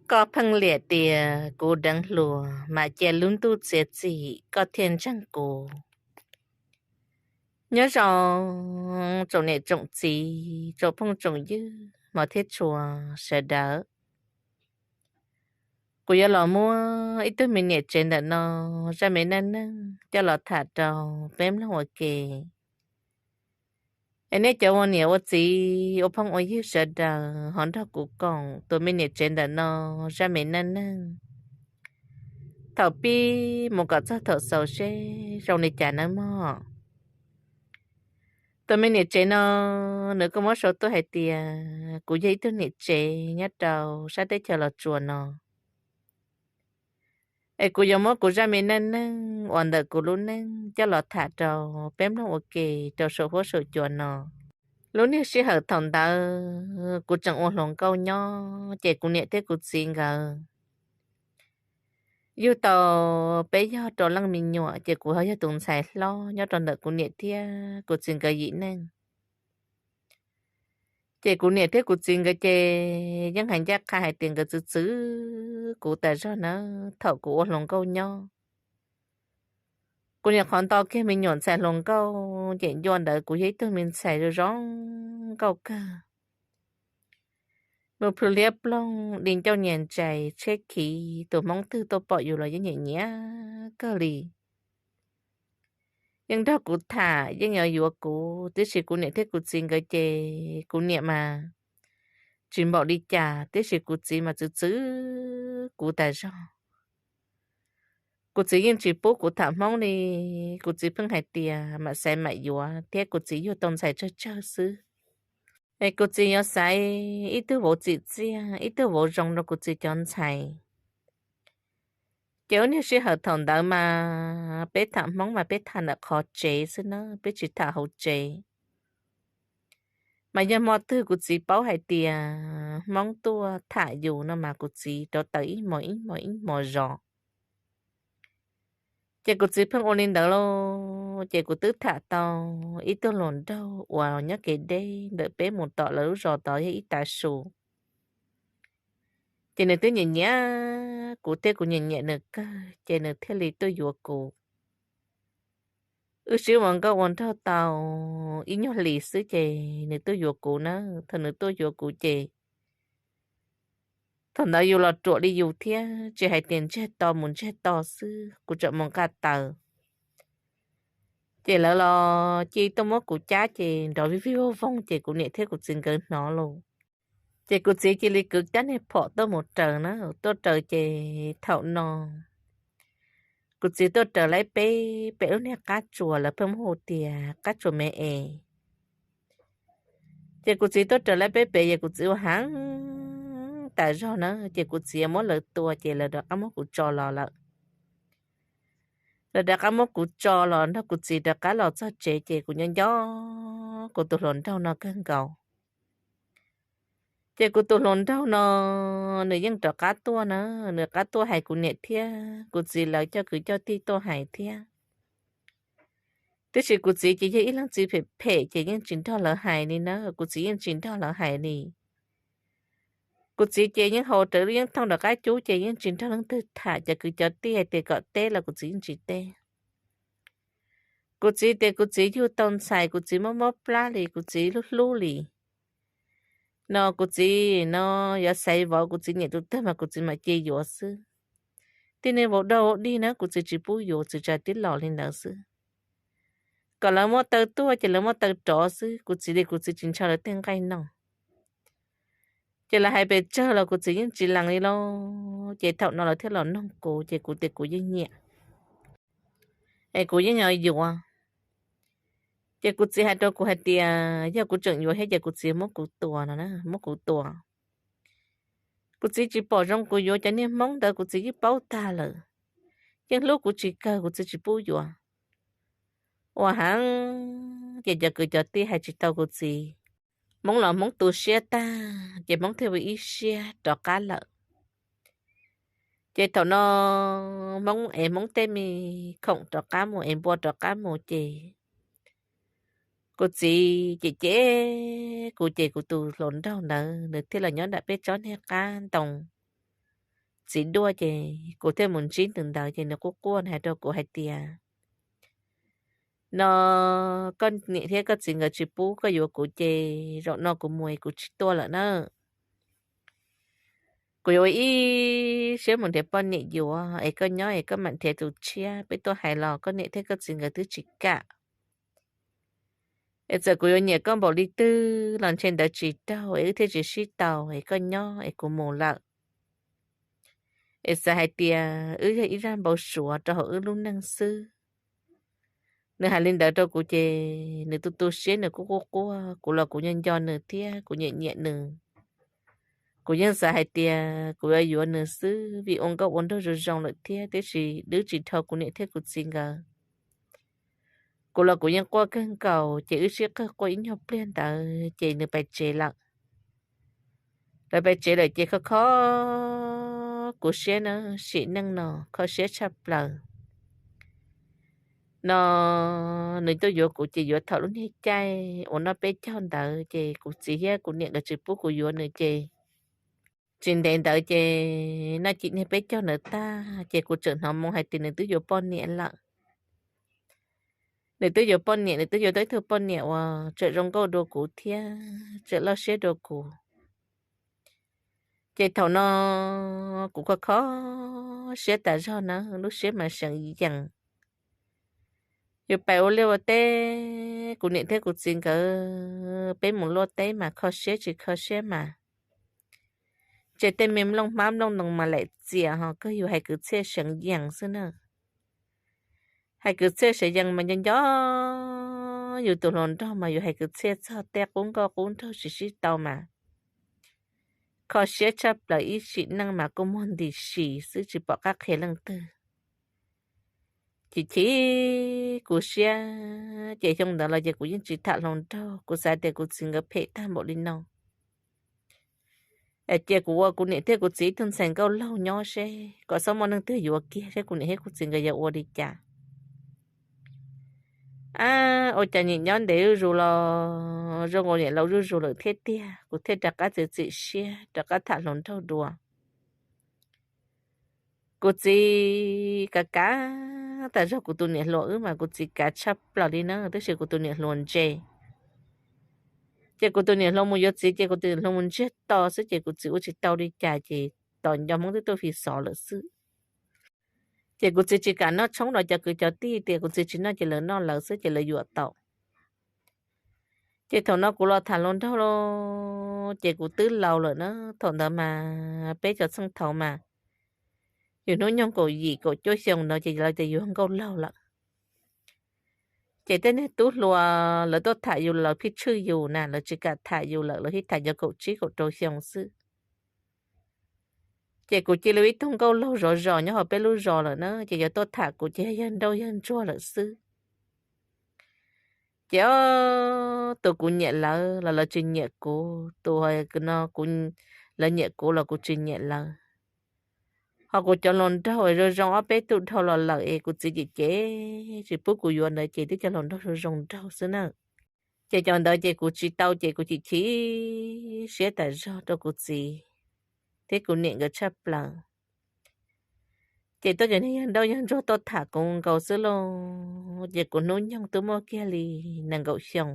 Koj pheej liam tias kuv deev hluas, mas cia lub ntuj txiav txim koj thiaj ntseeg kuv. Nyob zoo tsoom niam tsoom txiv, tsoom phooj tsoom ywg, hmov thiab tshua sawv daws. Kuv yuav los muab ib tug me niam tsev ntawm no zaj me neej neeg coj los tham rau peb mloog ua ke. Es nej cov ua niam ua txiv ua phooj ua ywg sawv daws ho nrog kuv koom tus me niam tsev ntawm no zaj me neej neeg thaum pib mus kom txog thaum xaus seb zoo li cas nawb mog. Tus me niam tsev no nws kuj muab sau tuaj hais tias kuv yog ib tug niam tsev nyob rau sab teb chaws Los Tsuas no. Es kuv yuav muab kuv zaj me neej neeg uas ntawm kuv lub neej coj los tham rau peb mloog ua ke rau saum huab saum cua no. Lub niag sij hawm thaum ntawd kuv tseem ua hluas nkauj nyob ces kuv niam thiab kuv txiv nkawd yug tau peb yog rau leej me nyuam, ces kuv ho yog tus ntxhais hlob nyob rau ntawm kuv niam thiab kuv txiv nkawd yim neej. Ces kuv niam thiab kuv txiv nkawd ces yeej hais ncaj qha hais tias nkawd txwv txwv kuv tas zog nawb thaum kuv ua hluas nkauj nyob. Kuv nyuam qhuav nto kiag me nyuam ntxhais hluas nkauj ces ncua ntawd kuv yog ib tug me ntxhais zoo zoo nkauj kawg. Mus plhws liab ploog, di ncauj nyias ntsais tsheb khiv, tus hmoob twg tuaj pom yus los yeej nyiam nyiam kawg li. Yeej nrog kuv tham, yeej yuav yuav kuv, tiam sis kuv niam thiab kuv txiv nkawd ces kuv niam mas tsis npaum li cas, tiam sis kuv txiv mas txwv txwv kuv tas zog. Kuv txiv yeej tsis pub kuv tham hmoob li, kuv txiv pheej hais tias mam xaiv mam yuav thiab kuv txiv yug tau ntxhais tsawg tsawg xwb. Es kuv txiv yuav xaiv ib tug vauv txim txiaj, ib tug vauv zoo rau kuv txiv cov ntxhais. Ces ua niag sij hawm thaum ntawd mas peb tham hmoob mas peb tham ntawm qhov tsev xwb na, peb tsis tham hauv tsev. Mas yog hmo twg kuv txiv paub hais tias hmoob tuaj tham yus no mas kuv txiv rauv taws ib hmos ib hmos ib hmos zos. Ces kuv txiv pheej ua li ntawd lauj, ces kuv twb tham tau ib tug hluas nraug uas nyob kev deb ntawm peb mus tom lawv lub zos tod yog ib tav su. Ces nws twb nyiam nyiam kuv thiab kuv nyiam nyiam nws kawg, ces nws thiaj li tuaj yuav kuv. Wb sib ua nkauj ua nraug tau ib nyuag hlis xwb ces nws tuaj yuav kuv na. Thaum nws tuaj yuav kuv ces thaum ntawd yus los ruam li yus thiab, tsis hais tias ntsiag to mus ntsiag to xwb, kuv tseem mus nqa taws. Ces lawv los cia tuaj muab kuv cab ces nrov vij vij voog voog ces kuv niam thiab kuv txiv nkawd hnov lauj. Ces kuv txiv cia li kwv cab niag phom tuaj mus raws na, tuaj raws ces thaum no kuv txiv tuaj raws lawv peb pem lub niag qab tsuas lawv pheej muab hu tias qab tsuas me es. Ces kuv txiv tuaj raws lawv peb pem ces kuv txiv ua heev tas zog na, ces kuv txiv muab lawv tua ces lawv rov qab muab kuv tso los lawm. Lawv rov qab muab kuv tso los nrog kuv txiv rov qab los txog tsev ces kuv nyob nco kuv tus hluas nraug no kawg nkaus. Ces kuv tus hluas nraug no nws yeej rov qab tuaj na, nws rov qab tuaj hais kuv niam thiab kuv txiv lawv coj kwv coj tij tuaj hais thiab. Tiam sis kuv txiv ces yog ib leej txiv phem phem ces yeej tsis nrog lawv hais li na, kuv txiv yeej tsis nrog lawv hais li. Kuv txiv ces yeej haus rawv lub yeeb thooj rov qab cub ces yeej tsis nrog leej twg tham, cov kwv cov tij hais tias kom teb los kuv txiv yeej tsis teb. Kuv txiv tias kuv txiv yug tau ntxhais kuv txiv mob mob plab li, kuv txiv hlub hlub li. No kuv txiv no yuav xaiv vauv, kuv txiv nyiam tus twg mas kuv txiv mam cia yuav xwb. Tib neeg vauv dog vauv dig na kuv txiv tsis pub yuav, txiv tsa tib los li ntawd xwb. Kom lawv muab taw tuaj ces lawv muab taw rov xwb, kuv txiv li kuv txiv tsis ntshaw lawv tej nqaij no. Ces lawv hais pes tsawg los kuv txiv yeej tsis lees li lauj. Ces thaum no lawv thiaj los noog kuv ces kuv tias kuv yeej nyiam, es kuv yeej yuav yuav. Ces kuv txiv hais rau kuv hais tias yog kuv tseem yuav thiab ces kuv txiv muab kuv tua no, muab kuv tua. Kuv txiv tsis pom zoo kuv yuav cov niag hmoob ntawd, kuv txiv yeej paub tag lawm. Yeej hlub kuv tsis kawg, kuv txiv tsis pub yuav. Ua heev ces cov kwv cov tij hais tsis tau kuv txiv. Hmoob los hmoob tu siab tag ces hmoob thiaj ua ib siab rov qab lawm. Ces thaum no hmoob es hmoob tej me khoom rov qab mus es npua rov qab mus ces kuv txiv ces ces kuv ces kuv tus hluas nraug ntawd nws thiaj los nyob nram peb tsob niag qab ntoo. txiv duaj ces kuv thiaj mus ntsib tus ntawd ces nws quaj quaj hais rau kuv hais tias, no koj niam thiab koj txiv nkawd tsis pub koj yuav kuv ces zaum no kuv mus es kuv tsis tuaj lawm na. Kuv yuav ua ib siab mus nrhiav poj niam yuav es koj nyob es koj mam nrhiav tus tshiab, peb tuaj hais los koj niam thiab koj txiv nkawd twb tsis kam. Es txawm kuv yuav nyiam koj npaum li twg los ntshe ntawd tsis raug es wb thiaj tsis sib tau es koj nyob es kuv mus lawm. Es xav hais tias wb yog ib zaj npau suav rau hauv wb lub neej xwb. Nws hais li ntawd rau kuv ces nws tu tu siab nws kuj quaj quaj, kuv los kuv nco nco nws thiab kuv nyiam nyiam nws. Kuv yeej xav hais tias kuv yuav yuav nws xwb vim ua nkauj ua nraug zoo zoo lawm thiab, tiam sis twb tsis dhau kuv niam thiab kuv txiv nkawd. Kuv los kuv yeej quaj kawg nkaus ces wb sib qawg quaj ib nyuag pliag ntawd ces nws pais tsev lawm. Lawv pais tsev lawm ces kho kho kuv siab na, sim neej no kho siab tshaj plaws. No nws tuaj yuav kuv ces yuav thaum lub niag caij uas noj peb caug ntawd ces kuv txiv thiab kuv niam nkawd tsis pub kuv yuav nws ces tsis ntev ntawd ces noj cim niag peb caug ntawd tag ces kuv tseem hnov moo hais tias nws twb yuav poj niam lawm. Nws twb yuav poj niam, nws twb yuav tau ib tug poj niam uas tseem zoo nkauj dua kuv thiab tseem loj siab dua kuv. Ces thaum no kuv kho kho siab tas zog na, lub siab mas seev yees. Yus pais ua liaj ua teb, kuv niam thiab kuv txiv nkawd peb mus luaj teb mas kho siab tsis kho siab mas, ces tej me nplooj hmab nplooj ntoo mas laim txias ho kawg, yus hais kwv txhiaj seev yees xwb na. Hais kwv txhiaj seev yees mas nco nco yus tus hluas nraug mas yus hais kwv txhiaj txog tej qub nkauj qub nraug tsis sib tau mas kho siab tshaj plaws, ib sim neej mas kuj muag ntim si xwb tsis pom qab qhia leej twg. Chim chim kuv siab ces xyoo ntawd los ces kuv yeej tsis tham hluas nraug, kuv xav tias kuv txiv nkawd phem tag npaum li no. Cia kuv ua kuv niam thiab kuv txiv ib tug ntxhais nkauj laug nyob seb kom txhob muaj neeg twg yuav kiag seb kuv niam thiab kuv txiv nkawd yuav ua li cas. Ab, ua cas nim nyob ntev zuj zus los zoo nkaus niam laus zuj zus lawm thiab tiag, kuv thiaj rov qab txiav txim siab rov qab tham hluas nraug dua. Kuv txiv kav kav tas zog, kuv tus niam hluas wb mas kuv txiv kav tshaj plaws li na, tab sis kuv tus niam hluas ntse. Ces kuv tus niam hluas mus yuav txiv ces kuv tus niam hluas mus ntsiag to xwb ces kuv txiv ua tsis tau li cas ces tos nco Hmoob twb tuaj fi xov lawm xwb. Ces kuv txiv tsis kam noj tshoob rau cov kwv cov tij tias kuv txiv tsis noj ces lawv noj lawv xwb ces lawv yuam tau. Ces thaum no kuv los tham hluas nraug los ces kuv twb laus lawm na, thaum ntawd mas peb cov txheej thaud mas yus hnub nyoog kaum yim kaum cuaj xyoo ntawd ces lawv tias yus nkauj laug lawm. Ces tej niag tub hluas lawv tuaj tham yus lawv pheej tshwj yus na, lawv tsis kam tham yus lawm, lawv pheej tham cov kaum tsib kaum rau xyoo xwb. Ces kuv cia li ib tug nkauj laug zov zos nyob hauv peb lub zos lawm na, ces yog tuaj tham kuv ces yog nrauj yog ntsuag lawm xwb. Ces ob tug kuv nyiam lawv los lawv tsis nyiam kuv, tus no kuv, lawv nyiam kuv los kuv tsis nyiam lawv. Ho kuv cov hluas nraug zoo zoo ob peb tug dhau los lawm es kuv txiv cem cem tsis pub kuv yuav ntawd ces twb cov hluas nraug zoo zoo nraug xwb na. Ces cov ntawd ces kuv tsis tau ces kuv chim chim siab tas zog rau kuv txiv thiab kuv niam nkawd tshaj plaws. Ces tuaj cov niag yawg nrauj yawg ntsuag tuaj tham kuv nkaus xwb lauj, ces kuv hnub nyoog twb muaj kiag li nees nkaum xyoo.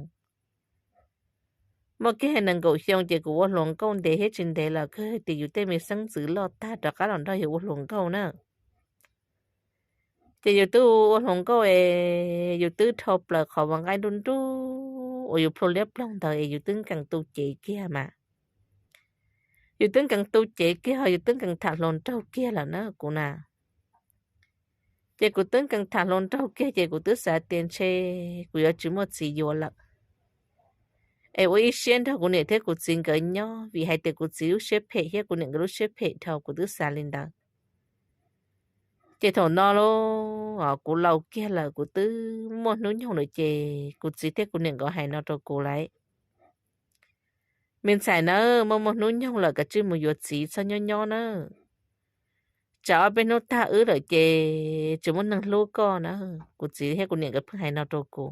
Muaj kiag nees nkaum xyoo ces kuv ua hluas nkauj ntev thiab tsis ntev los kawg tias yus tej me xeeb ntxwv loj tag rov qab los nrog yus ua hluas nkauj na. Ces yus twb ua hluas nkauj es yus twb dhau plaws qhov uas nqaij nruj nruj uas yus plhu liab ploog ntawd es yus twb nkees tu cev kiag mas. Yus twb nkees tu cev kiag ho yus twb nkees tham hluas nraug kiag lawm na kuv na. Ces kuv twb nkees tham hluas nraug kiag ces kuv twb xav tias ntshe kuv yuav tsis muaj txiv yuav lawm, es ua ib siab nrog kuv niam thiab kuv txiv nkawd nyob, vim hais tias kuv txiv lub siab phem thiab kuv niam nkawd lub siab phem dhau, kuv twb xav li ntawd. Ces thaum no los kuv laus kiag lawm, kuv twb muaj hnub nyoog lawm ces kuv txiv thiab kuv niam nkawd hais no rau kuv lawm, me ntxhais nawb, muaj muaj hnub nyoog lawm kav tsij mus yuav txiv txhob nyob nyob nawb. Tsam ob peb hnub tag wb lawm ces tsis muaj neeg hlub koj na. Kuv txiv thiab kuv niam nkawd pheej hais no rau kuv.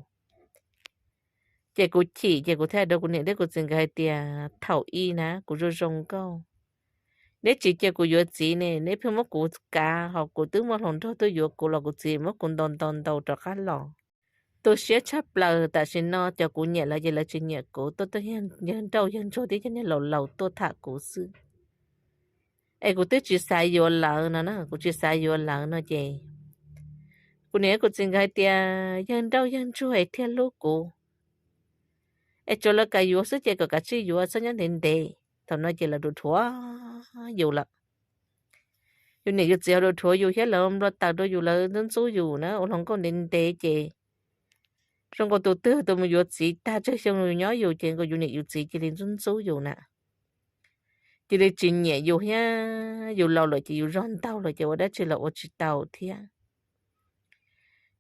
Ces kuv chim ces kuv thiaj rau kuv niam thiab kuv txiv nkawd hais tias thaum ub na kuv zoo zoo nkauj, Neb tsis cia kuv yuav txiv ne, neb pheej muab kuv kav, ho kuv twb muaj hluas nraug tuaj yuav kuv los kuv txiv muab kuv ntaus ntaus ntaus rov qab los. Tu siab tshaj plaws, tam sim no cov kuv niam lawv ces lawv tsis nyiam kuv, tuaj tuaj yawg nrauj yawg ntsuag thiab cov niag laus laus tuaj tham kuv xwb. Es kuv twb tsis xav yuav lawv no na, kuv tsis xav yuav lawv no ces kuv niam kuv txiv nkawd hais tias yawg nrauj yawg ntsuag es thiaj hlub kuv, es tsuas lawv kam yuav xwb ces kom kav tsij yuav, txhob nyob ntev ntev. Thaum no ces lawv dhuav dhuav yus lawm. Yus niam yus txiv ho dhuav dhuav yus thiab, lawv nplo taws rau yus, lawv ntxub ntxub yus na, ua hluas nkauj ntev ntev ces zoo nkaus tus twg tus mus yuav txiv tag tsawg xyoo yus nyob yus ces nkaus yus niam yus txiv cia li ntxub ntxub yus na. Cia li tsis nyiam yus thiab, yus laus lawm ces yus zog ntau lawm ces ua dab tsi los ua tsis tau thiab.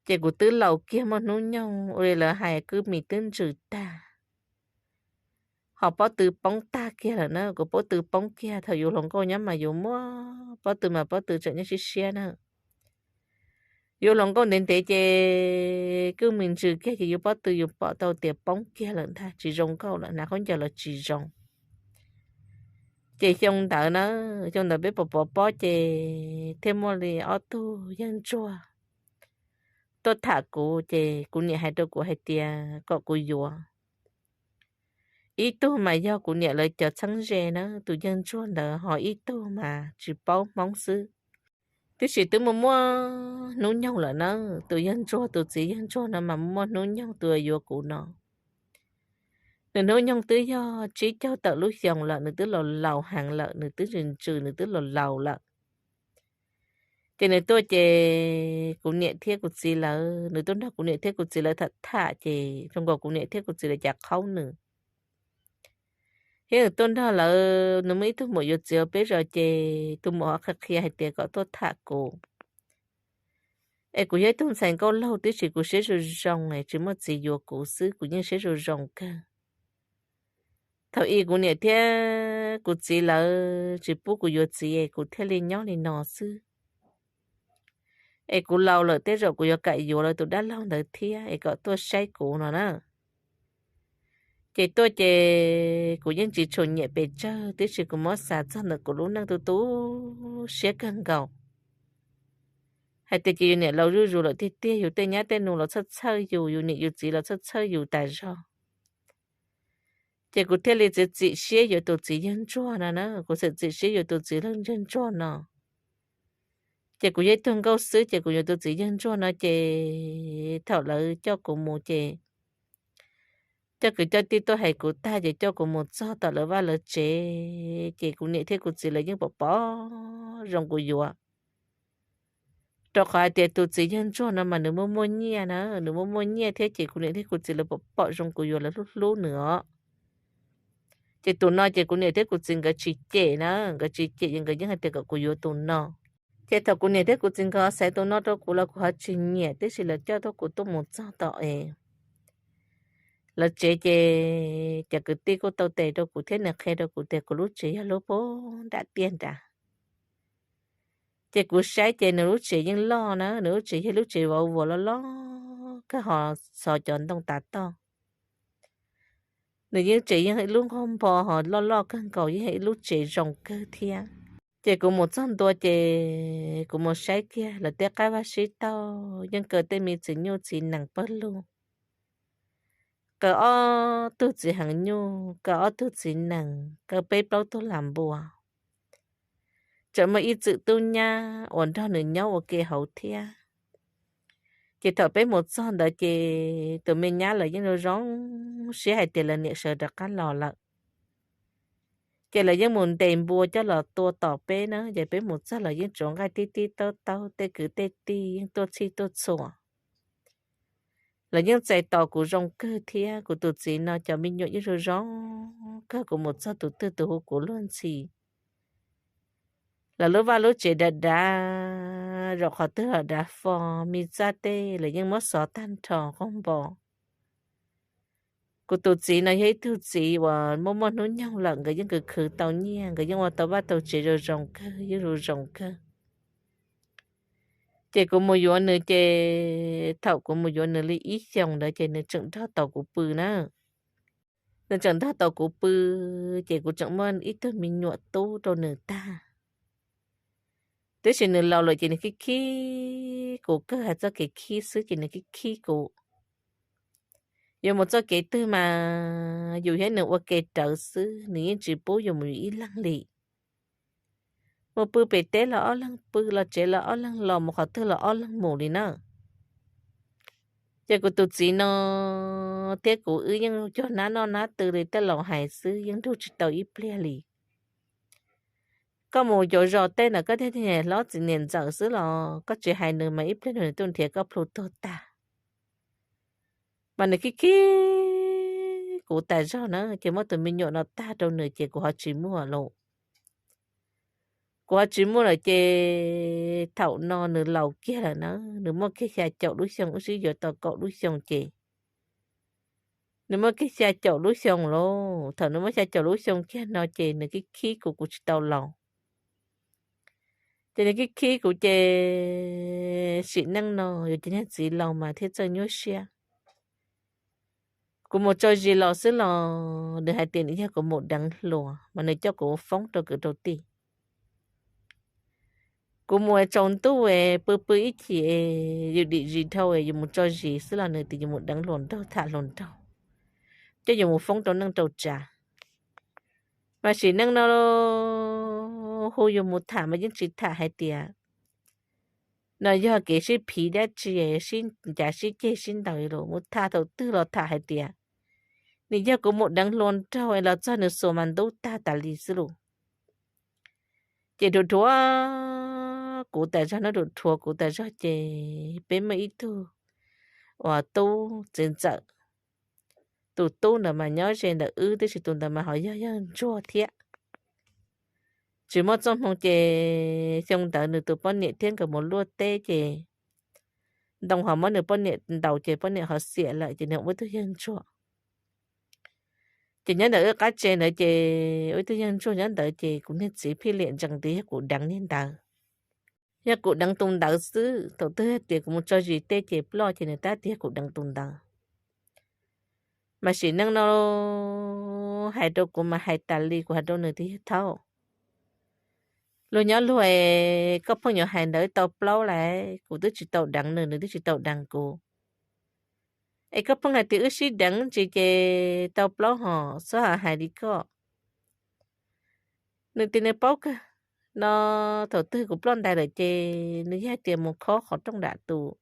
Ces kuv twb laus kiag muaj hnub nyoog ua li lawv hais kwj mis twb ntsws tag, ho pob tw poob tag kiag lawm na, kuv pob tw poob kiag. Thaum yus hluas nkauj nyob mas yus muaj pob tw mas pob tw tseem nyob siab siab na. Yus hluas nkauj ntev ntev ces kwj mis ntsws kiag ces yus pob tw yus pom tau tias poob kiag lawm ntag, tsis zoo nkauj lawm, hnav khaub ncaws los tsis zoo. Ces xyoo ntawd na, xyoo ntawd peb pov pov pob ces thiaj muaj li ob tug yawg ntsuag tuaj tham kuv, ces kuv niam hais rau kuv hais tias kom kuv yuav. Ib tug mas yog kuv niam lawv cov txheeb ze na, tus yawg ntsuag ntawd, ho ib tug mas tsis paub Hmoob xwb. Tiam sis twb muaj muaj hnub nyoog lawm na, tus yawg ntsuag, tus txiv yawg ntsuag no mas muaj hnub nyoog tus yuav kuv no. Nws hnub nyoog twb yog tsib caug tawm lub xyoos lawm, nws twb laus laus heev lawm, nws twb ntsws ntsws, nws twb laus laus lawm. Ces nws tuaj ces kuv niam thiab kuv txiv lawv, nws tuaj nrog kuv niam thiab kuv txiv lawv tham tham ces zoo nkaus kuv niam thiab kuv txiv lawv cav qhaub nws. Thiab nws tuaj nrog lawv, nws muaj ib tug muam yuav txiv ua peb zos ces tus muam ho qhia qhia hais tias kom tuaj tham kuv. Es kuv yog ib tug ntxhais nkauj laug tib si, kuv siab zoo zoo es tsis muaj txiv yuav kuv xwb, kuv yeej siab zoo zoo kawg. Thaum ub kuv niam thiab kuv txiv lawv tsis pub kuv yuav txiv es kuv thiaj li nyob li no xwb. Es kuv laus lawm tej zaum kuv yuav kam yuav lawv tus dab laug ntawd thiab es kom tuaj saib kuv no na. Ces tuaj ces kuv yeej tsis tshua nyiam pes tsawg, tiam sis kuv muab xav txog ntawm kuv lub neej tu tu siab kawg nkaus. Hais tias ces yus niam laus zuj zus lawm tiag tiag, yus tej nyab tej nus los txhawj txhawj yus, yus niam yus txiv los txhawj txhawj yus tas zog. Ces kuv thiaj li txiav txim siab yuav tus txiv yawg ntsuag no na, kuv txiav txim siab yuav tus txiv yawg ntsuag no. Ces kuv yog ib tug nkauj xwb ces kuv yuav tus txiv yawg ntsuag no ces thaum lawv coj kuv mus ces coj kwv coj tij tuaj hais kuv tag ces coj kuv mus txog tom lawv vaj lawv tsev, ces kuv niam thiab kuv txiv lawv yeej pom pom zoo kuv yuav. Rau qhov hais tias tus txiv yawg ntsuag no mas nws muaj muaj nyiaj na, nws muaj muaj nyiaj thiab ces kuv niam thiab kuv txiv lawv pom pom zoo kuv yuav, lawv hlub hlub nws os. Ces tus no ces kuv niam thiab kuv txiv nkawd tsis cem na, nkawd tsis cem ces nkawd yeej hais tias kom kuv yuav tus no. Ces thaum kuv niam thiab kuv txiv nkawd xaiv tus no rau kuv los kuv ho tsis nyiam, tiam sis lawv coj tuaj kuv tuaj mus txog tom es lawv tsev ces cov kwv tij kuj tau tes rau kuv thiab nws qhia rau kuv tias kuv lub tsev yog lub puag nram tiaj nrad. Ces kuv saib ces nws lub tsev yeej loj na, nws lub tsev yog lub tsev vauv vuas loj loj kawg ho xov cov ntoo tav toj. Nws yeej tsev yeej ib lub nqag npo ho loj loj kawg nkaus, yeej ib lub tsev zoo kawg thiab. Ces kuv mus txog ntua ces kuv mus saib kiag lawv tej qab vaj sib taug yeej kaw tej me txiv nyuj txiv nees pawg lug, kaw ob tug txiv heev nyuj, kaw ob tug txiv nees, kaw peb plaub tug las npua. Tseem muaj ib txwm tub nyab uas nrog nws nyob ua ke hauv thiab. Ces thaum peb mus txog ntawd ces tus me nyab lawv yeej zoo zoo siab hais tias lawv niam sawv rov qab los lawm. Ces lawv yeej mus ntes npua coj los tua tom peb na, ces peb mus txog lawv yeej tsuav nqaij tib tib taub taub, tej kwv tej tij yeej tuaj txhij tuaj txhua. Lawv yeej txais tos kuv zoo kawg thiab, kuv tus txiv no cov me nyuam yeej zoo zoo kawg, kuv mus txog tus twg tus hu kuv luag ntxhi. Lawv lub vaj lub tsev dav dav, zaum qhov twg los dav fo, me txaj tej lawv yeej muab xov tag nrho qaug npo. Kuv tus txiv no yog ib tug txiv uas muaj muaj hnub nyoog lawm, nkawd yeej khwv khwv tau nyiaj, nkawd yeej ua tau vaj tau tsev zoo zoo kawg, yeej zoo zoo kawg. Ces kuv mus yuav nws ces thaum kuv mus yuav nws li ib xyoos ntawd ces nws tseem nrog tau kuv pw na. Nws tseem nrog tau kuv pw, ces kuv tseem muaj ib tug me nyuam tub rau nws tag. Tiam sis nws laus lawm ces nws khib khib kuv kawg, hais txoj kev khib xwb ces nws khib khib kuv. Yuav mus txoj kev twg mas yus thiab nws ua ke rawv xwb, nws yeej tsis pub yus mus yus ib leeg li. Mus pw pem teb los ob leeg pw, los tsev los ob leeg los, mus qhov twg los ob leeg mus li na. Ces kuv tus txiv no thiab kuv wb yeej cog nab noj nab tw li tej laus hais xwb, yeej nrug tsis tau ib pliag li. Koj mus cov zos tej ntawm koj tej niam hlob txiv niam ntxawm xwb los koj tsis hais nws mas ib pliag nws tuaj nrhiav koj plhu tuag tag. Mas nws khib khib kuv tas zog na, ces muab tus me nyuam no tag rau nws ces kuv ho tsis muaj lawm. Kuv ho tsis muaj lawm ces thaum no nws laus kiag lawm na, nws muaj kiag xya caum lub xyoo, wb sib yuav tau kaum lub xyoo ces nws muaj kiag xya caum lub xyoo lawm. Thaum nws muaj xya caum lub xyoo kiag no ces nws khib khib kuv, kuv tsis tau laus. Ces nws khib khib kuv ces sim neej no yus cov niag txiv laus mas thiaj txawj nyuaj siab. Kuv mus tso zis los xwb los nws hais tias nws yog kuv mus deev hluas mas nws coj kuv foob rau kwv rau tij. Kuv mus tsaus ntuj es pw pw ib chim es yus dim zis dhau es yus mus tso zis xwb los nws tias yus mus deev hluas nraug tham hluas nraug, coj yus mus foob rau neej rau tsav. Mas sim neej no hu yus mus tham mas yeej tsis tham hais tias no yog kev sib phiv dab tsi, sib cav sib ceg sib ntaus lus, mus tham thaum twg los tham hais tias nws yog kuv mus deev hluas nraug es los txog nws xuas mas ntub tag tas li xwb lus. Ces dhuav dhuav kuv tas zog, nws dhuav dhuav kuv tas zog ces peb muaj ib tug uas tub txiv ntxawm, tus tub ntawd mas nyob ze ntawm wb, tiam sis tus ntawd mas ho yog yawg ntsuag thiab. Tsis muaj txoj hmoo ces xyoo ntawd nws tus poj niam thiab nkawd mus luaj teb ces ntoo ho muab nws poj niam ntaus ces poj niam ho xiam lawm ces nws ua ib tug yawg ntsuag. Ces nyob ntawm wb qab tsev ntawd ces ua ib tug yawg ntsuag nyob ntawd ces kuv niag txiv phij liam ntsees tias yog kuv deev niag ntawd. Yog kuv deev tus ntawd xwb, thaum twg tias kuv mus tso zis tej ces ploj ces nws tab tias kuv deev tus ntawd. Mas sim neej no hais rau kuv mas hais tas li, kuv hais rau nws tias yog thaum luag nyob luag es koj pheej yuav hais ntawd tau plaub lawm, kuv twb tsis tau deev nws, nws twb tsis tau deev kuv. Es koj pheej hais tias wb sib deev ntsis ces tau plaub hos, txhob hais li koj. Nws tias nws paub kawg, no thaum twg kuv ploj ntais lawm ces nws yog tias mus khob qhov rooj nram tus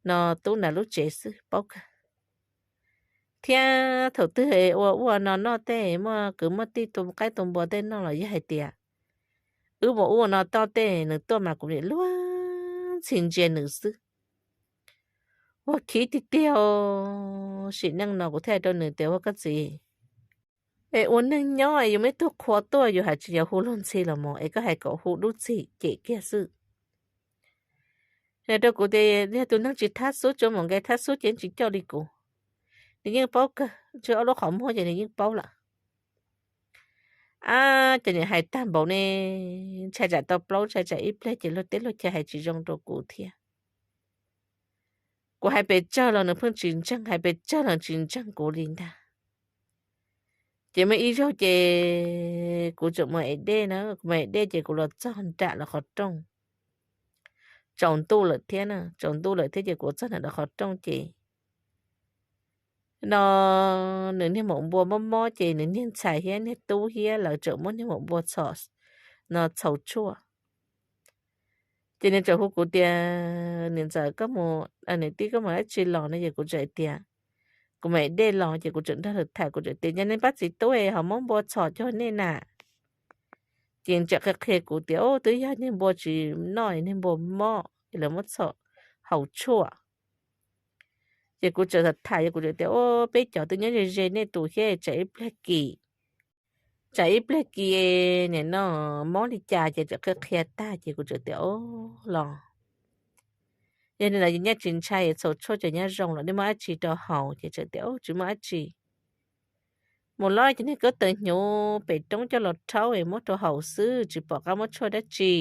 no tub nram lub tsev xwb paub kawg. Thiab thaum twg ua ua no noj tej muaj kwv muaj tij tu qaib tu npua tej noj los yog hais tias wb mus ua no toj tej nws tuaj mas kuv nim luag ntxhi ntsia nws xwb. Ua khib tiag tiag, sim neej no kuv thiaj hais rau nws tias ua koj txiv, es ua neeg nyob es yus muaj ib tug qhua tuaj yus hais tsis yog hu luag ntxhi los mas es koj hais kom hu dub txig cem kiag xwb. Nws rau kuv tias yog tus neeg tsis thab xub tsuas mus nqe thab xub ces tsis coj li kuv. Nws yeej paub kawg, ntshe ob lub qhov muag ces nws yeej paub lawm. Ab, ces nws hais tag npaum ne, ntshai tsam tau plaub, ntshai tsam ib pliag ces luag teb luag chaw hais tsis zoo rau kuv thiab. Kuv hais pes tsawg los nws pheej tsis ntseeg, hais pes tsawg los tsis ntseeg kuv li ntag. Ces muaj ib zaug ces kuv tseem mus ev dej na, kuv mus ev dej ces kuv los txog nram lawv qhov rooj. Tsaus ntuj lawm thiab na, tsaus ntuj lawm thiab ces kuv txog nram lawv qhov rooj ces no nws niag maum npua mob mob ces nws niag ntxhais thiab niag tub thiab lawv tseem muab niag maum npua txhom no txhaus tshuaj. Ces nws tseem hu kuv tias niam ntxawm koj mus, niam tij koj mus dab tsi los no ces kuv tseem tias kuv mus ev dej los ces kuv tseem nrog lawv tham, kuv tseem tias yog nej pab txiv tub es ho muab npua txhom cog nej na. Ces tseem qhia qhia kuv tias twb yog niag npua tsis noj, niag npua mob es lawv muab txhom haus tshuaj. Ces kuv tseem tham tham, yog kuv tseem tias peb cov twb nyob ze ze nej tus thiab tsam ib pliag kis, tsam ib pliag kis nim no mob li cas ces tseem qhia qhia tag ces kuv tseem tias los yog li ntawd nyaj tsis ntshai, txhaum tshuaj ces nyaj zoo lawm, nej muaj dab tsi rau haus? Ces tseem tias tsis muaj dab tsi. Mus los ces niag kab taws hnyuv pem roob coj los rhaub es muab rau haus xwb, tsis pom qab muab tshuaj dab tsi.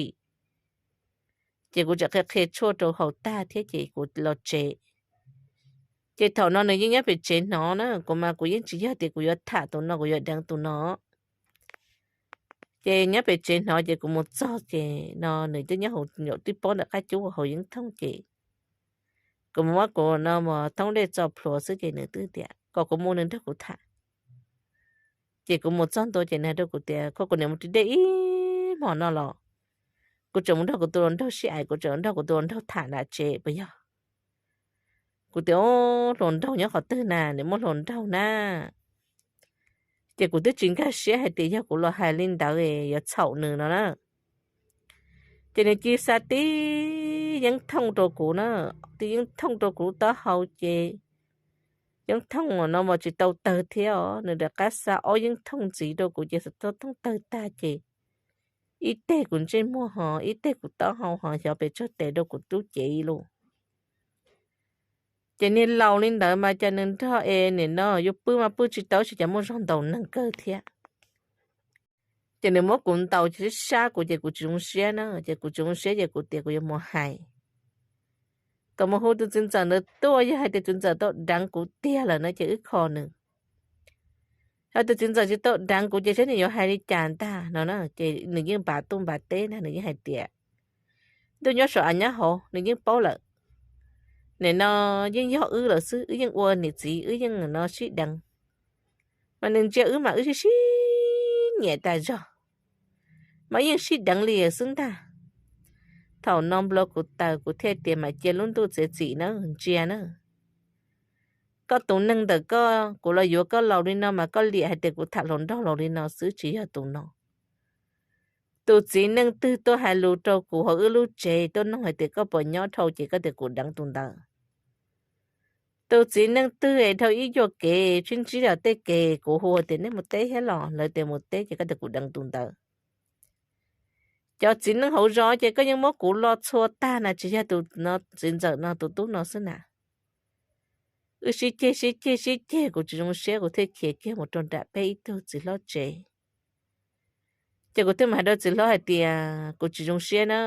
Ces kuv tseem qhia qhia tshuaj rau haus tag thiab ces kuv los tsev. Ces thaum no nws yeej nyob pem tsev hnov na, kuv mas kuv yeej tsis yog tias kuv yuav tham tus no kuv yuav deev tus no. Ces nyob pem tsev hnov ces kuv mus txog ces no nws twb nyob hauv nyuam tib pob ntawm qab cub hauv yeeb thooj ces kuv mus muab kuv no mus thoob dej txo plhuav xwb ces nws twb tias kom kuv mus nws nrog kuv tham. Ces kuv mus txog ntua ces nws hais rau kuv tias, koj kuv niam mus ris dej ib hmo no los, kuv tseem mus nrog kuv tus hluas nraug sib aim, kuv tseem nrog kuv tus hluas nraug tham nram tsev puas yog? Kuv tias, hluas nraug nyob qhov twg na, nws muaj hluas nraug na. Ces kuv twb tsis nkag siab hais tias yog kuv los hais li ntawd yuav txhaum nws no na. Ces nws cia li xa tib yeeb thooj rau kuv na, tib yeeb thooj rau kuv taub hau ces yeeb thooj no mas tsis tau tawg thiab os, nws rov qab xa ob yeeb thooj ntxiv rau kuv ces xa thooj tawg tag ces ib teg kuv ntsej muag ho ib teg kuv taub hau ho xyov pes tsawg tes rau kuv tub cev ib lus. Ces niag laus li ntawd mas cas nws nrog es nim no yuav pw mas pw tsis tau, tsis cas muaj zog ntaus neeg kawg thiab. Ces nws muab kuv ntaus ces sab sab kuv ces kuv tsis zoo siab na, ces kuv tsis zoo siab ces kuv tias kuv yuav mus hais kom mus hu tus txiv ntxawm ntawd tuaj, yog hais tias txiv ntxawm tau deev kuv tiag lawm na ces wb kho nws. Hais tias txiv ntxawm tsis tau deev kuv ces saib nws yuav hais li cas ntag no na, ces nws yeej npam tuaj npam teb ntag, nws yeej hais tias ntuj nyob saum av nyob hauv, nws yeej paub lawm. Nim no yeej yog wb lawm xwb, wb yeej ua niam txiv, wb yeej no sib deev, mas nws ntsia wb mas wb sib sib nyiam tas zog, mas yeej sib deev li xwb ntag. Thaum no nplua kuv taws kuv thiaj tias mam cia lub ntuj txiav txim na, ntsia na. Koj tus neeg ntawm koj, kuv los yuav koj laus li no mas koj liam hais tias kuv tham hluas nraug laus li no xwb, tsis yog tus no. Tus txiv neej twg tuaj hais lus rau kuv hauv wb lub tsev tuaj nug hais tias koj puas nyob dhau ces koj tias kuv deev tus ntawd. Tus txiv neej twg es dhau ib yuam kev sib ntsib los tej kev kuv hu tias nej mus teb thiab los lawv tias mus teb ces koj tias kuv deev tus ntawd. Cov txiv neej hauv zos ces koj yeej muab kuv lo txhua tag na, tsis yog tus no txiv ntxawm no tus tub no xwb na. Wb sib ceg sib ceg sib ceg kuv tsis zoo siab kuv thiaj khiav kiag mus rau nram peb ib tug txiv hlob tsev. Ces kuv thiaj mus hais rau txiv hlob hais tias kuv tsis zoo siab na,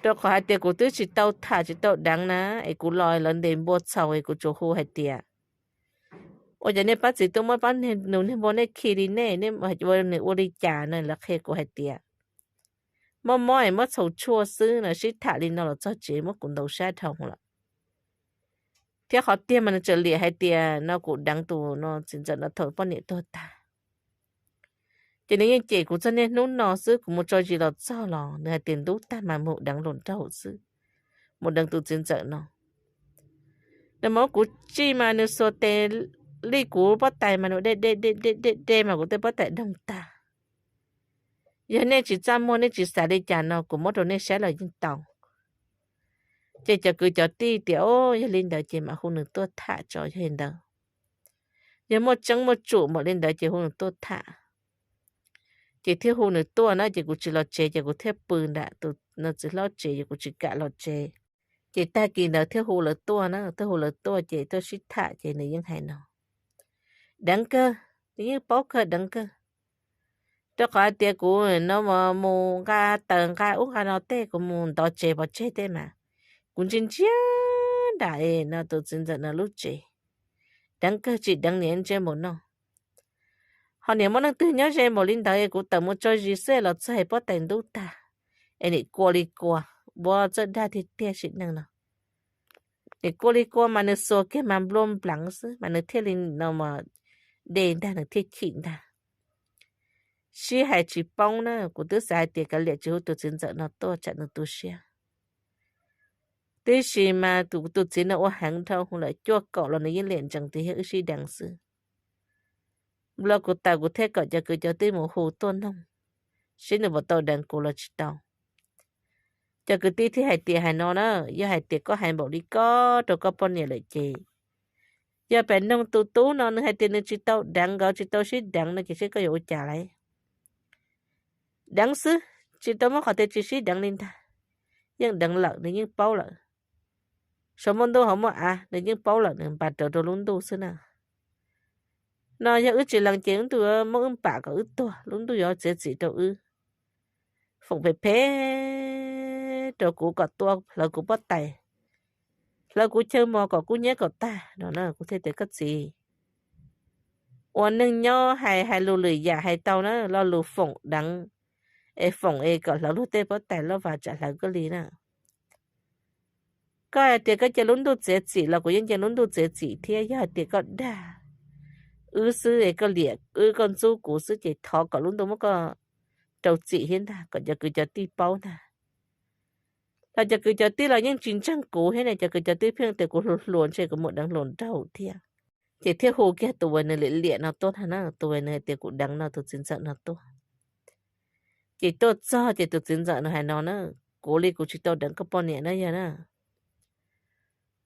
rau qhov hais tias kuv twb tsis tau tham tsis tau deev na, es kuv los lawv ntes npua txhaum es kuv tsuas hu hais tias ua cas nej pab txiv tuaj muab pab nws niag npua nej khi li nej, nej ua nws ua li cas no, lawv qhia kuv hais tias mob mob es muab txhaum tshuaj xwb no, sib tham li no los txog tsev muab kuv ntaus sab dhau lawm. Thiab qhov tiag mas nws tseem liam hais tias no kuv deev tus no txiv ntxawm no thaum poj niam tuag tag. Ces nws yeej cem kuv txog niaj hnub no xwb, kuv mus tso zis los txog los nws hais tias ntub tag mas mus deev hluas nraug xwb, mus deev tus txiv ntxawm no. Nws muab kuv tsij mas nws xuas tes li kuv pob tais mas nws de de de de de de mas kuv tej pob tais doog tag. Yog nej tsis txaj muag nej tsis xav li cas no kuv muab rau nej saib los yeej tau. Ces cov kwv cov tij tias o, yog li ntawd ces mam hu nws tuaj tham tso, yog li ntawd, yog muaj tseeb muaj tsum npaum li ntawd ces hu nws tuaj tham. Ces thiaj hu nws tuaj na, ces kuv tsis los tsev ces kuv thiaj pw nram tus txiv hlob tsev ces kuv tsis kam los tsev. Ces tag kis ntawd thiaj hu lawv tuaj na, thiaj hu lawv tuaj ces tuaj sib tham ces nws yeej hais no, deev kawg, nws yeej paub kawg deev kawg. Rau qhov hais tias kuv no mus nqa taws nqa ub nqa no tej, kuv mus ntov tsev pov tseg tej mas kuv ntsia ntsia nram no tus txiv ntxawm no lub tsev, deev kawg tsis deev niam ntsia npaum no. Ho niam muaj neeg twg nyob ze npaum li ntawd es kuv tawm mus tso zis xwb los txog pob tais ntub tag, es nim kua li kua, npua txawj dag tiag tiag sim neej no. Nim kua li kua mas nws xuas kiag mas nplua npleev xwb mas nws thiaj li no de ntag, nws thiaj chim ntag. Sib hais tsis poob na, kuv twb xav hais tias kav liam tsis hu tus txiv ntxawm no tuaj tsam nws tu siab. Tib si mas tus txiv no ua heev dhau lawm, cuaj kaum los nws yeej liam ntsees tias yog wb sib deev xwb. Nplua kuv taws kuv thiaj kom cov kwv cov tij mus hu tuaj noog, seb nws puas tau deev kuv los tsis tau. Cov kwv tij thiaj hais tias hais no na, yog hais tias koj hais npaum li ko rau koj poj niam lawm ces, yog pem noog tus tub no nws hais tias nws tsis tau deev nkawd, tsis tau sib deev no ces seb koj yuav ua cas lauj. Deev xwb, tsis tau muaj qhov tias tsis sib deev li ntag. Yeej deev lawm, nws yeej paub lawm. Saum muaj ntuj hauv muaj av, nws yeej paub lawm, nws npas rawv rau lub ntuj xwb na. No yog wb tsis lees ces lub ntuj yuav muab wb npam kom wb tuag, lub ntuj yuav txiav txim rau wb. Foom phem phem rau kuv kom tua hlawv kuv pob tais, hlawv kuv chaw mos kom kub hnyiab kom tag no na. Kuv thiaj tias koj txiv, Ua neeg nyob hais hais lus lwm yam hais tau na, lo lus foom deev es foom es kom hlawv luag tej pob tais loj vas tsam hlawv koj li na. Koj hais tias koj cia lub ntuj txiav txim los kuv yeej cia lub ntuj txiav txim thiab. Yog hais tias koj dag wb xwb es koj liam wb koj ntxub kuv xwb ces thov kom lub ntuj muab koj rau txim thiab ntag, kom cov kwv cov tij paub ntag. Los cov kwv cov tij los yeej tsis ntseeg kuv thiab ne, cov kwv cov tij pheej tias kuv hluas hluas ntshe kuv mus deev hluas nraug thiab. Ces thiaj hu kiag tus uas nws liam liam no tuaj ntag na, tus uas nws hais tias kuv deev no, tus txiv ntxawm no tuaj. Ces tuaj txog ces tus txiv ntxawm no hais no na, kuv li kuv tsis tau deev koj poj niam na yog na.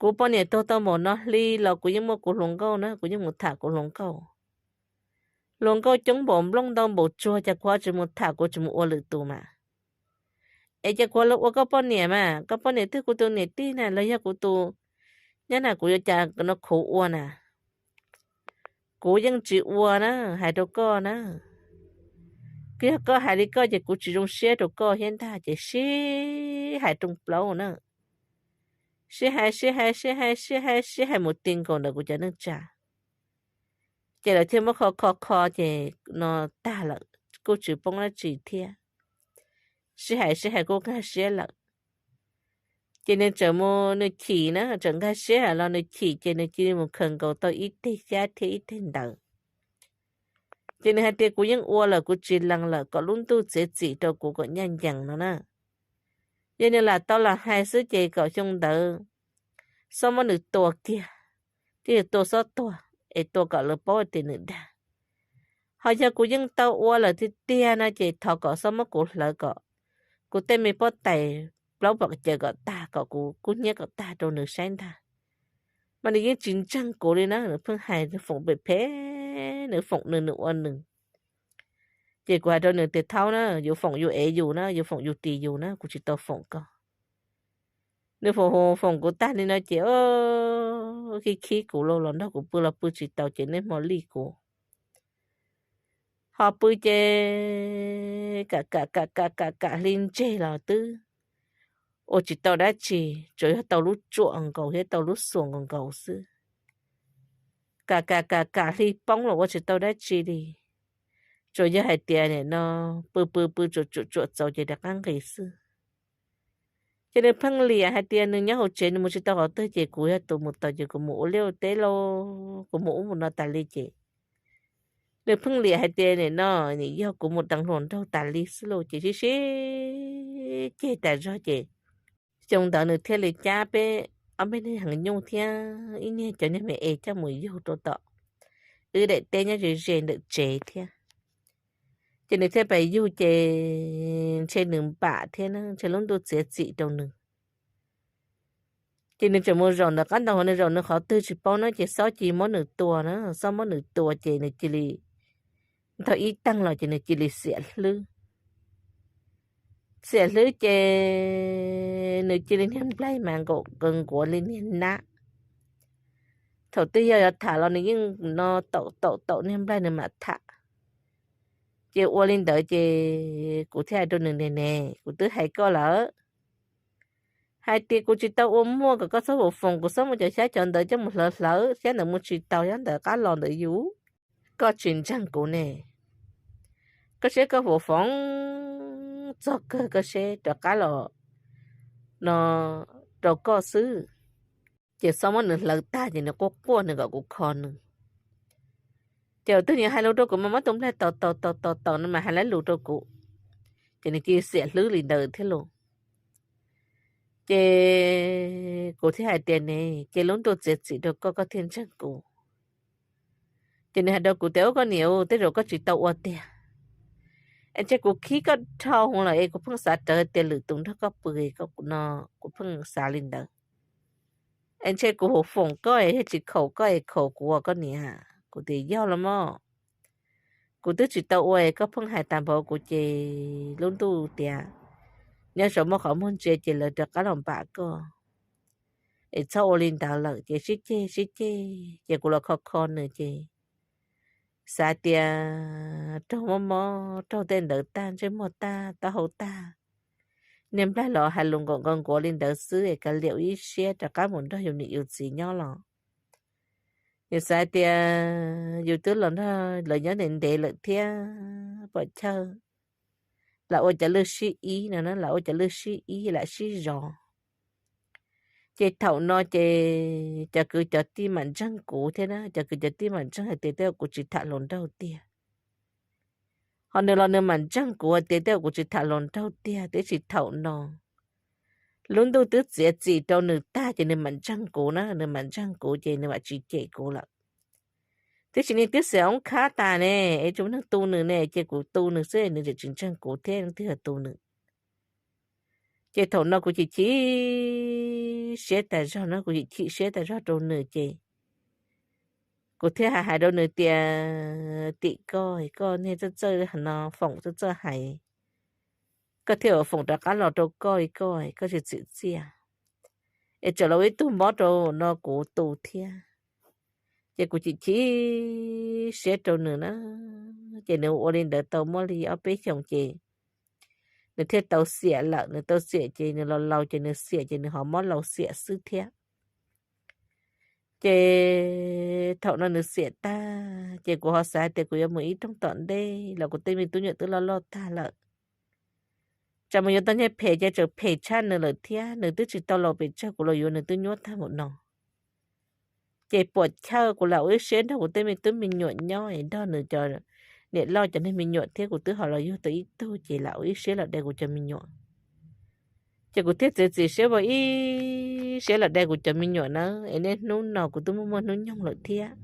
Kuv poj niam tuag tau npaum no hli los kuv yeej muaj kuv hluas nkauj na, kuv yeej mus tham kuv hluas nkauj. Hluas nkauj coob npaum nplooj ntau npaum tsuag, cas kuv ho tsis mus tham, kuv tsis mus ua lwm tus mas. Es cas kuv los ua koj poj niam mas, koj poj niam twb kuv tus niam tij na, los yog kuv tus nyab na, kuv yuav cas no khuv ua na. Kuv yeej tsis ua na, hais rau koj na. Kuv yog koj hais li koj ces kuv tsis zoo siab rau koj thiab ntag, ces sib hais rooj plaub na. Sib hais sib hais sib hais sib hais sib hais mus ti nkaus ntawm kuv cov neej tsa. Ces lawv thiaj muab kho kho kho ces no tag lawm, kuj tsis poob dab tsi thiab. Sib hais sib hais kuj nkag siab lawm. Ces nws tseem mus nws chim na, tseem nkag siab los nws chim ces nws cia li mus khaws nkaus tau ib teg xyab thiab ib teg ntawv. Ces nws hais tias kuv yeej ua lawm, kuv tsis lees lawm, kom lub ntuj txiav txim rau kuv kom ncaj ncees no na. Yog nws lam tau los hais xwb ces kom xyoo ntawd xob muab nws tua kiag, twb yog tua xob tuag es tua kom lawv paub tias nws dag. Ho yog kuv yeej tau ua lawm tiag tiag no ces thov kom xob muab kuv hlawv kom kuv tej me pob tais plaub pom cawv kom tag, kom kuv kub hnyiab kom tag rau nws saib ntag. Mas nws yeej tsis ntseeg kuv li na, nws pheej hais foom phem phem, nws foom nws, nws ua nws. Ces kuv hais rau nws tias thaub na, yus foom yus ev yus na, yus foom yus ris yus na, kuv tsis tau foom koj. Nws foom foom kuv tag li no ces khib khib kuv los los nrog kuv pw los pw tsis tau ces niaj hmo lij kuv. Ho pw ces kam kam kam kam kam kam hli ntseg los twb ua tsis tau dab tsi, tsuas yog tau lub tsuam nkaus thiab tau lub xuas nkaus nkaus xwb. Kam kam kam kam hli poob los ua tsis tau dab tsi li, tsuas yog hais tias nim no pw pw pw tsuam tsuam tsuam txaus ces rov qab nqis xwb. Ces nws pheej liam hais tias nws nyob hauv tsev nws mus tsis tau qhov twg ces kuv yog tus mus tau ces kuv mus ua liaj ua teb lauj, kuv mus ub mus no tas li ces nws pheej liam hais tias nim no nim yog kuv mus deev hluas nraug tas li xwb lauj, ces sib sib ceg tas zog ces xyoo ntawd nws thiaj li cab peb ob peb niag heev nyuj thiab ib niag cov niag me es coj mus yug rau tom wb daim teb nyob ze ze ntawm tsev thiab. Ces nws thiaj pais yug ces ntshe nws npam thiab na, ntshe lub ntuj txiav txim rau nws. Ces nws tseem mus zaum ntawm qab ntoo, nws zaum nws qhov twg tsis paub na, ces xob cia li muab nws tua na, xob muab nws tua ces nws cia li ntog ib teeg los ces nws cia li xiam hlwb. Xiam hlwb ces nws cia li niag nplaig mas nkaum nkaus nkuav li niag nab. Thaum twg yog yuav tham los nws yeej no taum taum taum niag nplaig nws mam tham. Ces ua li ntawd ces kuv thiaj hais rau nws, ne ne, kuv twb hais koj lawm hais tias kuv tsis tau ua muaj, kom koj txhob foom foom, kuv xob muab cov xyab cov ntawv coj mus hlawv hlawv, xyab ntawv mus tsis tau, xyab ntawv qab los ntawd yus, koj tsis ntseeg kuv ne. Koj saib koj foom foom txog kawg koj seb rov qab los no rau koj xwb. Ces xob muab nws hlawv tag ces nws quaj quaj nws kom kuv kho nws. Ces tus twg nws hais lus rau kuv mas muab tus nplaig taus taus taus taus taus no mas hais lus rau kuv, ces nws cia li xiam hlwb li ntawd thiab lauj. Ces kuv thiaj hais tias ne, ces lub ntuj txiav txim rau koj koj thiaj ntseeg kuv. Ces nws hais rau kuv tias ub koj niam, tej zaum koj tsis tau ua tiag, es ntshe kuv khib koj dhau lawm es kuv pheej xav rawv tias lwm tus nrog koj pw no, kuv pheej xav li ntawd. Es ntshe kuv foom foom koj es yog tsis khaum koj es khaum kuv ua koj niam. Kuv tias yog los mas, kuv twb tsis tau ua es koj pheej hais tas npaum kuv ces lub ntuj tias nyob saum muaj qhov muag ntsia ces lawv rov qab los npam koj. Es txhob ua li ntawd lawm ces sib ceg sib ceg ces kuv los kho kho nws ces xav tias raug mob mob, raug tej ntawd tag, ntsej muag tag, taub hau tag, niag nplaig los hais lus nkaum nkaus nkuav li ntawd xwb es kav liam ua ib siab rov qab mus nrog yus niam yus txiv nyob los Nws xav tias yus twb los nrog lawv nyob ntev ntev lawm thiab pom chaw lam ua cov lwj sib ib no na, lam ua cov lwj sib ib lam sib zov. Ces thaum no ces cov kwv cov tij mam ntseeg kuv thiab na, cov kwv cov tij mam ntseeg hais tias tej zaum kuv tsis tham hluas nraug tiag. Ho nws los nws mam ntseeg kuv hais tias tej zaum kuv tsis tham hluas nraug tiag, tiam sis thaum no lub ntuj twb txiav txim rau nws tag ces nws mam ntseeg kuv na, nws mam ntseeg kuv ces nws mam tsis cem kuv lawm. Tiam sis nws twb xiam oob khab tas ne, es tsis muaj neeg tu nws ne, ces kuv tu nws xwb nws tseem tsis ntseeg kuv thiab leej twg yog tu nws. Ces thaum no kuv chim chim siab tas zog no, kuv chim chim siab tas zog rau nws ces kuv thiaj hais hais rau nws tias, tim koj, koj niag txawj txawj no foom txawj txawj hais, koj thiaj ua foom rov qab los rau koj li koj, koj tsis txim txiaj es tseem los ua ib tug mob rau no kuv tu thiab. Ces kuv chim chim siab rau nws na, ces nws ua li ntawd tau muaj li ob peb xyoos ces nws thiaj tau xiam lawm. Nws tau xiam ces nws los laus ces nws xiam ces nws ho mob laus xiam xwb thiab. Ces thaum no nws xiam tag ces kuv ho xav tias kuv yuav mus ib rooj tom ntej los kuv tej me tub nyuam twb loj loj tag lawm. Tsam mus yuav tau niag phem ces tseem phem tshaj nws lawm thiab, nws twb tsis tau laus pes tsawg kuv los yuav nws twb nyuab tag mus no. Ces puam chawj kuv lam ua ib siab nrog kuv tej me tub me nyuam nyob es nrog nws cov niam loj cov niag me nyuam thiab kuv twb ho los yug tau ib tug ces lam ua ib siab los de kuv cov me nyuam. Ces kuv thiaj txiav txim siab ua ib siab los de kuv cov me nyuam na, es niaj hnub no kuv twb muaj muaj hnub nyoog lawm thiab.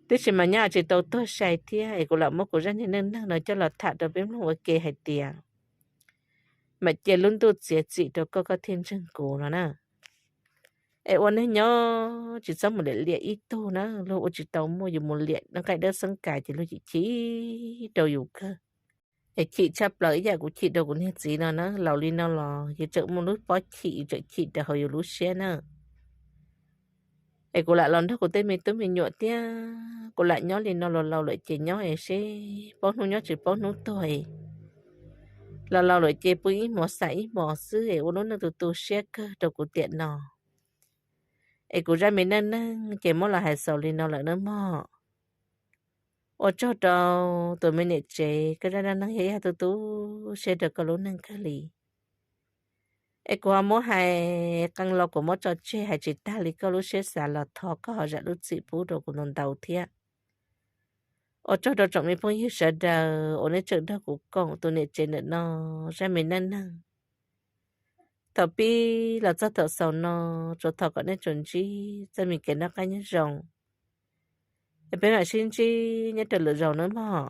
Tiam sis mas nyob tsis tau tuag sai thiab es kuv lam muab kuv zaj niag neej neeg no coj los tham rau peb mloog ua ke hais tias mam cia lub ntuj txiav txim rau koj koj thiaj ntseeg kuv no na. Es ua neej nyob tsis txhob mus liam liam ib tug na, luag ua tsis tau muaj yus mus liam noj nqaij dawb xeeb kas ces luag chim chim rau yus kawg. Es chim tshaj plaws ib yam kuv chim rau kuv niag txiv no na, laus li no los yus tseem muaj lub pob chim, yus tseem chim rau hauv yus lub siab na. Es kuv lam los nrog kuv tej me tub me nyuam thiab kuv lam nyob li no los laus lawm ces nyob es seb paub hnub nyob tsis paub hnub tuag es los laus lawm ces pw ib hmos xam ib hmos xwb es ua lub neej tu tu siab kawg rau kuv tiam no. Es kuv zaj me neej neeg ces muab los hais xaus li no lawm nawb mog. Ua tsaug rau tus me niam tsev, koj zaj neej neeg yog ib yam tu tu siab rau koj lub neej kawg li. Es kuv ho muab hais qee lo kuv muab tso tseg hais tsis tag li koj lub siab xav los thov koj ho zam lub txim pub rau kuv ntau ntau thiab. Ua tsaug rau tsoom me phooj ywg sawv daws uas nej tseem nrog kuv koom tus niam tsev ntawm no zaj me neej neeg. Thaum pib los txog thaum xaus no, tsuas thov kom nej tsuas ntsib txoj me kev noj qab nyob zoo. Es peb mam sib ntsib nyob rau lwm zaus nawb mog.